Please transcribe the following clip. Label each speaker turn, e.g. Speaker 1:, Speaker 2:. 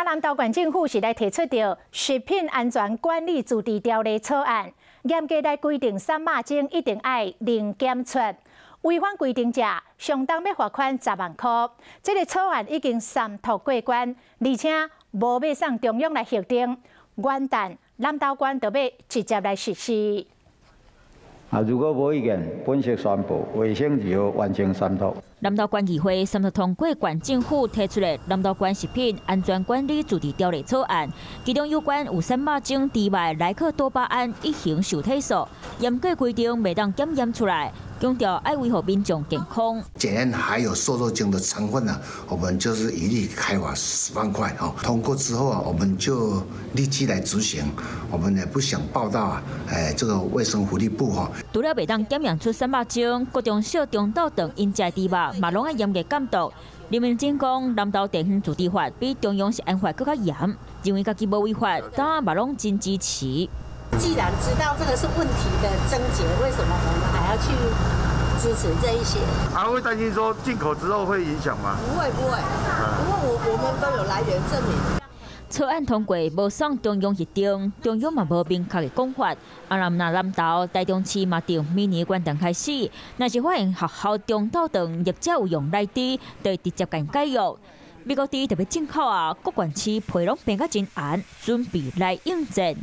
Speaker 1: 啊，南投縣政府是來提出著食品安全管理自治條例草案，嚴格來規定瘦肉精一定愛零檢出，違反規定者，相當欲罰款10萬箍。這个草案已經三讀過關，而且無欲送中央來核定，元旦南投縣就欲直接來實施。
Speaker 2: 啊，如果無意見，本席宣布衛生二號完成三讀。
Speaker 3: 南投縣議會三讀通過縣政府提出的南投縣食品安全管理自治條例草案，其中有關有瘦肉精豬肉萊克多巴胺乙型受體素，嚴格規定袂當檢驗出來，強調愛維護民眾健康。
Speaker 4: 檢驗還有瘦肉精的成分呢，我們就是一律開罰10萬塊。哦，通過之後啊，我們就立即來執行。我們也不想報到啊，誒，這個衛生福利部哈。
Speaker 3: 除了袂當檢驗出瘦肉精，各中小中晝頓𪜶食的豬肉嘛，攏愛嚴格監督。林明珍講，南投地方自治法比中央食安法閣較嚴，認為家己無違法，但嘛攏真支持。
Speaker 5: 既然知道這個是問題的症結，為什麼我們還要去支持這一些？
Speaker 6: 還會擔心說進口之後會影響嗎？
Speaker 5: 不會不會，因為我們都有來源證明。
Speaker 3: 草案通過，無送中央核定，中央嘛無明確的講法。啊，南南投、台中市嘛，佇明年元旦開始，若是發現學校中晝頓業者有用奶豬，就會直接共解約。美國豬特別進口啊，各縣市皮攏變甲真絚，準備來應戰。